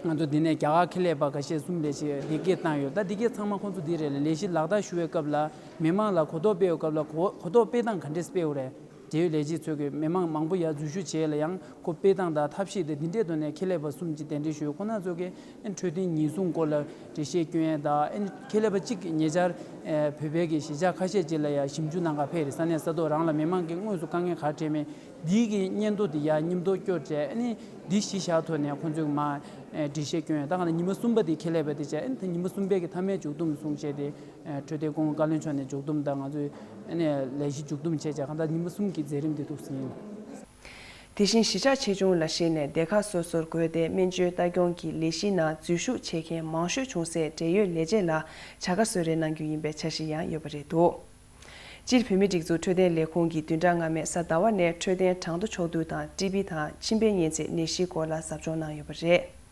ང་ཚོ་འདི་ནས་རྒྱ་གར་ཁེ་ལས་པ་ཁ་ཤས་གསུམ་ལས་བྱེད་འདི་སྐད་བཏང་ཡོད། ད་འདི་སྐད་ཚང་མ་ཁོང་ཚོ་འདི་རེད་ལ། ལས་གཞི་ལག་བསྟར་ཞུ་བའི་སྐབས་ལ་མི་མང་ལ་གོ་རྟོགས་སྤེལ་བའི་སྐབས་ལ་གོ་གོ་རྟོགས་སྤེལ་སྟངས་ག་འདྲས་སྤེལ་བ་རེད། འབྲེལ་ཡོད་ལས་བྱེད་ཚོས་ཀྱི་མི་མང་མང་པོ་ཡར་འཛུལ་ཞུགས་བྱས་ལ་ཡང་ཁོ་སྤེལ་སྟངས་དང་ཐབས་ཤེས་དེ་འདི་འདྲའི་ཐོག་ནས་ཁེ་ལས་པ་གསུམ་གྱིས་གདན་འདྲེན་ཞུས། ཁོང་རྣམ་ཚོ་གིས་ཨ་འཕྲོད་བསྟེན་ཉེན་སྲུང་སྐོར་ལ་འགྲེལ་བཤད་སྐྱོན་ཡས་དང་། ཨ་ཁེ་ལས་པ་གཅིག་ཉེ་ཆར་ཨ་བོད་པའི་གི་གཞིས་ཆགས་ཁ་ཤས་ཅིག་ལ་ཡང་ཞིབ་འཇུག་གནང་ག་ཕེབས་རེད། ས་གནས་ས་ཐོག་རང་ལ་མི་མང་གིས་དངོས་སུ་དཀའ་ངལ་ག་རེ་འཕྲད་མེད་འདི་གི་སྙན་ཐོ་དེ་ཡར་མཉམ་དུ་བསྐྱོར་བྱས། ཨ་ནི་འདི་གཞི་བཞག་ཐོག་ནས་ཁོང་ཚོས་མར་ཨ་འགྲེལ་བཤད་སྐྱོན་ཡས། ད་ག་ནང་ཉི་མ་གསུམ་པ་དེ་ཁེ་ལས་པ་དེ་བྱས། ཨ་ནི་ད་ཉི་མ་གསུམ་པའི་གི་མཐའ་མའི་མཇུག་བསྡོམས་གསུངས་བྱས་ཏེ། ཨ་འཕྲོད་བསྟེན་སྐུ་ངོ་བཀའ་བློན་མཆོག་ནས་མཇུག་བསྡོམས་དང་ང་ཚོས་ཨ་ནི་ལས་གཞི་མཇུག་བསྡོམས་བྱས་བྱས། གང་ལྟར་ཉི་མ་གསུམ་གྱི་མཛད་རིམ་དེ་འདུག་ཟིན། དེ་བཞིན་གཞིས་ཆགས་ཆེ་ཆུང་ལ་གཞིགས་ནས་སྡེ་ཁག་སོ་སོར་བགོས་ཏེ་སྨན་བཅོས་ལྟ་སྐྱོང་གི་ལས་གཞི་ནང་འཛུལ་ཞུགས་བྱེད་མཁན་མང་ཤོས་བྱུང་སའི་འབྲེལ་ཡོད་ལས་བྱེད་ལ་བྱ་དགའ་གསོལ་རས་གནང་རྒྱུ་ཡིན་པའི་འཆར་གཞི་ཡང་ཡོད་པ་རེད་འདུག་སྤྱིར་བོད་མིའི་སྒྲིག་འཛུགས་འཕྲོད་བསྟེན་ལས་ཁུངས་ཀྱིས་བདུན་ཕྲག་སྔ་མའི་གཟའ་ཟླ་བ་ནས་འཕྲོད་བསྟེན་གྲངས་ཐོ་ཕྱོགས་བསྡུས་དང་། ཊི་བི་དང་མཆིན་པའི་གཉན་ཚད་ནད་གཞིའི་སྐོར་ལ་ཟབ་སྦྱོང་གནང་ཡོད་པ་རེད།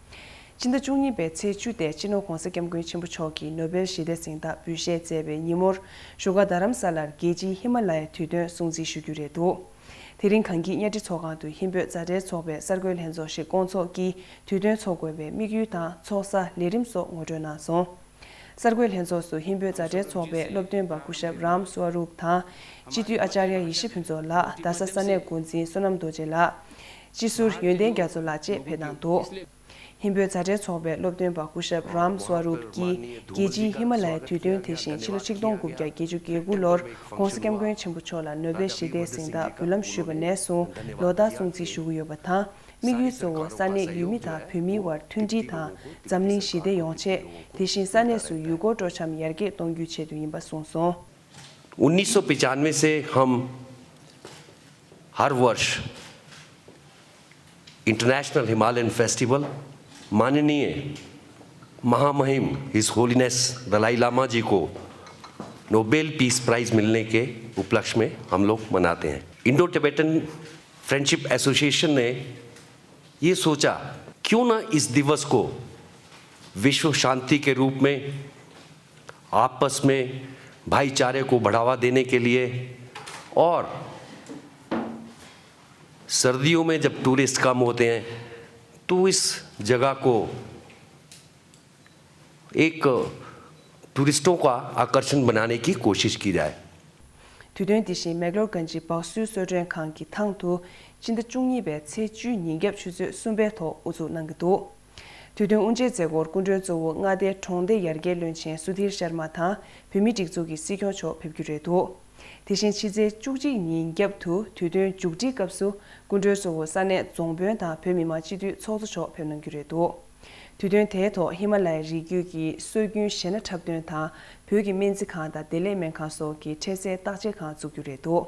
སྤྱི་ཟླ་བཅུ་གཉིས་པའི་ཚེས་བཅུ་སྟེ་སྤྱི་ནོར་༧གོང་ས་༧སྐྱབས་མགོན་ཆེན་པོ་མཆོག་གིས་ནོ་བེལ་ཞི་བདེ་གཟེངས་རྟགས་འབུལ་བཞེས་མཛད་པའི་ཉིན་མོར་བཞུགས་སྒར་རྡ་རམ་ས་ལར་རྒྱལ་སྤྱིའི་ཧི་མ་ལ་ཡའི་དུས་སྟོན་སྲུང་བརྩི་ཞུ་རྒྱུ་རེད་འདུག་དེ་རིང་གངས་སྐྱིད་གཉའ་ཁྲི་ཚོགས་ཁང་དུ་ཧིན་བོད་མཛའ་འབྲེལ་ཚོགས་པའི་གསར་འགོད་ལྷན་ཚོགས་ཤིག་བསྐོང་ཚོགས་ཀྱིས་དུས་སྟོན་འཚོགས་དགོས་པའི་དམིགས་ཡུལ་དང་ཚོགས་བསགས་ལས་རིམ་སོགས་ངོ་སྤྲོད་གནང་སོང་། གསར་འགོད་ལྷན་ཚོགས་སུ་ཧིན་བོད་མཛའ་འབྲེལ་ཚོགས་པའི་སློབ་སྟོན་པ་སྐུ་ཞབས་རམ་སྭ་རུབ་དང་། སྤྱི་འཐུས་ཨ་ཅཱརྱ་ཡེ་ཤེས་ཕུན་ཚོགས་ལགས། རྡ་ས་ས་གནས་འགོ་འཛིན་བསོད་ནམས་རྡོ་རྗེ་ལགས། སྤྱི་ཟུར་ཡོན་ཏན་རྒྱ་མཚོ་ལགས་བཅས་ཕེབས་གནང་འདུག་ཧིན་བོད་མཛའ་འབྲེལ་ཚོགས་པའི་སློབ་སྟོན་པ་སྐུ་ཞབས་རམ་སྭ་རུབ་ཀྱིས་རྒྱལ་སྤྱིའི་ཧི་མ་ལ་ཡའི་དུས་སྟོན་དེ་བཞིན་ཕྱི་ལོ་ཆིག་སྟོང་དགུ་བརྒྱ་བརྒྱད་ཅུ་གྱ་དགུ་ལོར་༧གོང་ས་༧སྐྱབས་མགོན་ཆེན་པོ་མཆོག་ལ་ནོ་བེལ་ཞི་བདེའི་གཟེངས་རྟགས་འབུལ་ལམ་ཞུས་པ་ནས་བཟུང་ལོ་ལྟར་སྲུང་བརྩི་ཞུ་གི་ཡོད་པ་དང་། དམིགས་ཡུལ་གཙོ་བོ་ས་གནས་ཡུལ་མི་དང་བོད་མིའི་དབར་མཐུན་སྒྲིལ་དང་འཛམ་གླིང་ཞི་བདེ་ཡོང་ཆེད། དེ་བཞིན་ས་གནས་སུ་ཡུལ་སྐོར་སྤྲོ་འཆམ་ཡར་རྒྱས་གཏོང་རྒྱུའི་ཆེད་དུ་ཡིན་པ་གསུངས་སོང་། उन्नीस सौ पचानवे से हम हर वर्ष international Himalayan festival माननीय महामहिम his holiness Dalai लामा जी को Nobel peace prize मिलने के उपलक्ष्य में हम लोग मनाते हैं। इंडो टिबेटन फ्रेंडशिप एसोसिएशन ने ये सोचा, क्यों ना इस दिवस को विश्व शांति के रूप में, आपस में भाईचारे को बढ़ावा देने के लिए, और सर्दियों में जब टूरिस्ट कम होते हैं तो इस जगह को एक टूरिस्टों का आकर्षण बनाने की कोशिश की जाए। དུས་སྟོན་དེ་བཞིན་མེག་ལོར་གྷན་ཇི་སྦག་སུའི་གསོལ་མགྲོན་ཁང་གི་ཐང་དུ་སྤྱི་ཟླ་བཅུ་གཉིས་པའི་ཚེས་བཅུའི་ཉིན་རྒྱབ་ཆུ་ཚོད་གསུམ་པའི་ཐོག་དབུ་འཛུགས་གནང་གི་འདུག་དུས་སྟོན་དབུ་འབྱེད་མཛད་སྒོར་སྐུ་མགྲོན་གཙོ་བོ་མངའ་སྡེའི་གྲོང་སྡེ་ཡར་རྒྱས་བློན་ཆེན་སུ་དྷིར་ཤར་མ་དང་བོད་མིའི་སྒྲིག་འཛུགས་ཀྱི་སྲིད་སྐྱོང་མཆོག་ཕེབས་རྒྱུ་རེད་འདུག་དེ་བཞིན་ཕྱི་ཚེས་བཅུ་གཅིག་ཉིན་རྒྱབ་ཏུ་དུས་སྟོན་མཇུག་སྒྲིལ་སྐབས་སུ་སྐུ་མགྲོན་གཙོ་བོ་ས་གནས་རྫོང་དཔོན་དང་བོད་མི་མང་སྤྱི་འཐུས་ཚོགས་གཙོ་མཆོག་ཕེབས་གནང་རྒྱུ་རེད་འདུག་དུས་སྟོན་དེའི་ཐོག་ཧི་མ་ལ་ཡའི་རི་རྒྱུད་ཀྱི་སྲོལ་རྒྱུན་གཞས་སྣ་འཁྲབ་སྟོན་དང་བོད་ཀྱི་སྨན་རྩིས་ཁང་དང་བདེ་ལེགས་སྨན་ཁང་སོགས་ཀྱི་འཕྲལ་སེལ་བརྟག་དཔྱད་ཁང་བཙུགས་རྒྱུ་རེད་འདུག་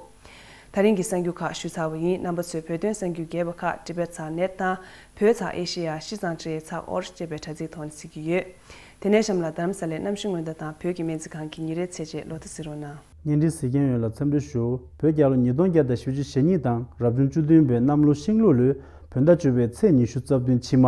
ད་རིང་གི་གསར་འགྱུར་ཁག་ཞུས་ཚར་བ་ཡིན། རྣམ་པ་ཚོས་བོད་དོན་གསར་འགྱུར་རྒྱས་པ་ཁག་ཊི་བེཊ་ཚག་ནེཊ་དང་བོད་ཚག་ཨེ་ཤེ་ཡ་ཤིས་ཙང་ཊི་ཨེ་ཚག་ཨོར་ཅེས་པའི་དྲ་ཚིགས་ཐོག་ནས་གཟིགས་ཀྱི་ཡོད། དེ་ནས་གཤམ་ལ་རྡ་རམ་ས་ལའི་གནམ་གཤིས་སྔོན་བརྡ་དང་བོད་ཀྱི་སྨན་རྩིས་ཁང་གི་ཉིན་རེའི་ཚེས་བཅད་ལོ་ཐོ་གཟིགས་རོགས་གནང་། བརྙན་འཕྲིན་གཟིགས་མཁན་ཡོངས་ལ་འཚམས་འདྲི་ཞུ། བོད་རྒྱལ་ལོ་ཉིས་སྟོང་བརྒྱ་དང་བཞི་བཅུ་ཞེ་གཉིས་དང་རབ་བྱུང་བཅུ་བདུན་པའི་གནམ་ལོ་ཤིང་ལུག་ལོའི་བོད་ཟླ་བཅུ་པའི་ཚེས་ཉི་ཤུ་རྩ་བདུན་ཕྱི་མ།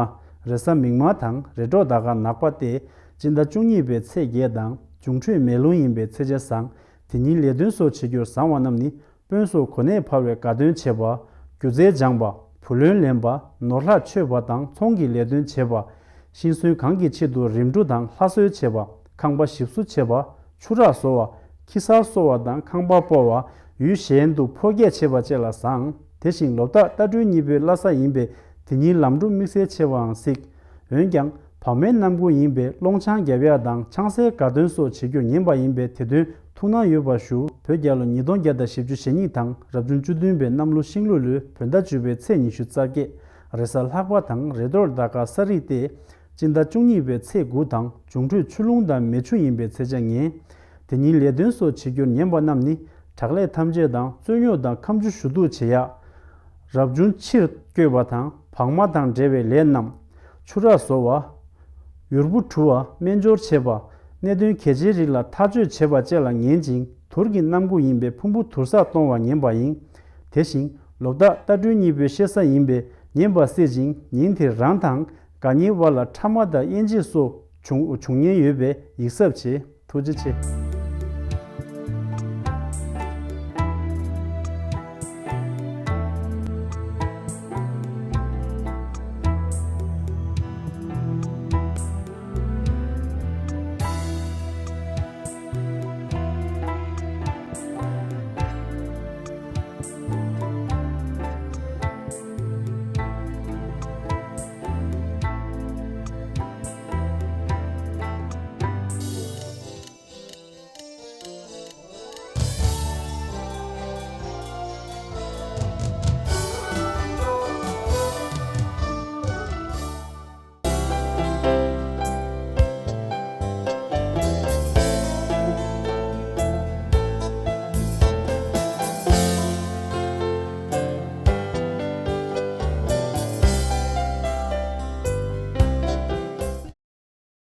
རེས་གཟའ་མིག་དམར་དང་རེས་གྲོགས་ཟླ་སྐར་ནག་པ་སྟེ། སྤྱི་ཟླ་བཅུ་གཉིས་པའི་ཚེས་བརྒྱད་དང་འབྱུང་འཕྲོད་མེ་རླུང་ཡིན་པའི་ཚེས་ཆ་བཟང་། དེ་ཉིན་ལས་དོན་སོགས་བྱེད་རྒྱུར་བཟང་བ་རྣམས་ནི། དཔོན་སོགས་གོ་གནས་འཕར་བའི་དགའ་སྟོན་བྱེད་པ། སྒྱུ་རྩལ་སྦྱང་པ། བུ་ལོན་ལེན་པ། ནོར་ལྷག་མཆོད་པ་དང་ཚོང་གི་ལས་དོན་བྱེད་པ། ཤིང་གསོན་གང་གི་ཆེད་དུ་རིམ་གྲོ་དང་ལྷ་གསོལ་བྱེད་པ། ཁང་པ་ཞིབ་བཟོ་བྱེད་པ། ཆུ་རགས་བཟོ་བ། ཁྱི་གསར་གསོ་བ་དང་ཁང་པ་སྤོ་བ། ཡུལ་གཞན་དུ་ཕོ་སྐྱེས་བྱེད་པ་བཅས་ལ་བཟང་། དེ་བཞིན་ལོ་རྟགས་རྟ་སྦྲུལ་གཉིས་པོའི་བླ་གཟའ་ཡིན་པས་དེ་ཉིན་ལམ་འགྲོ་དམིགས་བསལ་ཆེ་བའང་གཟིགས། འོན་ཀྱང་། བག་མའི་གནམ་སྒོ་ཡིན་པས་སློང་ཆང་བརྒྱབ་ཡག་དང་ཆང་སའི་དགའ་སྟོན་སོགས་བྱེད་རྒྱུར་ཉན་པ་ཡིན་པས་དེ་དོན་ཐུགས་སྣང་ཡོད་པར་ཞུ། བོད་རྒྱལ་ལོ་ཉིས་སྟོང་བརྒྱ་དང་བཞི་བཅུ་ཞེ་གཉིས་དང་རབ་བྱུང་བཅུ་བདུན་པའི་གནམ་ལོ་ཤིང་ལུག་ལོའི་བོད་ཟླ་བཅུ་པའི་ཚེས་ཉི་ཤུ་རྩ་བརྒྱད། རེས་གཟའ་ལྷག་པ་དང་རེས་གྲོགས་ཟླ་སྐར་གསར་རིགས་ཏེ། སྤྱི་ཟླ་བཅུ་གཉིས་པའི་ཚེས་དགུ་དང་འབྱུང་འཕྲོད་ཆུ་རླུང་དང་མེ་ཆུ་ཡིན་པའི་ཚེས་ཆ་ངན། དེ་ཉིན་ལས་དོན་སོགས་བྱེད་རྒྱུར་ཉན་པ་རྣམས་ནི་དྲག་ལས་ཐམས་ཅད་དང་རྩོད་རྙོག་དང་ཁ་མཆུ་ཞུ་གཏུག་བྱེད་ཡག་རབ་བྱུང་ཕྱིར་བསྐྱོད་པ་དང་བག་མ་དང་འབྲེལ་བའི་ལས་རྣམས། ཆུ་རགས་བཟོ་བ། ཡུར་བུ་འཁྲུ་བ། སྨན་སྦྱོར་བྱེད་པ། གནད་དོན་གལ་ཆེའི་རིགས་ལ་ཐག་གཅོད་བྱེད་པ་བཅས་ལ་ངན་ཅིང་དུར་གྱི་གནམ་སྒོ་ཡིན་པས་ཕུང་པོ་དུར་སར་གཏོང་བ་ངན་པ་ཡིན། དེ་བཞིན་ལོ་རྟགས་རྟ་སྦྲུལ་གཉིས་པོའི་གཤེད་གཟའ་ཡིན་པས་ཉེན་པ་སྲིད་ཅིང་ཉིན་དེ་རང་དང་དགའ་ཉེའི་དབར་ལ་ཕྲ་མ་དང་དབྱེ་འབྱེད་སོགས་བྱུང་བྱུང་ཉེན་ཡོད་པས་ཡིད་གཟབ་བྱེད། ཐུགས་རྗེ་ཆེ།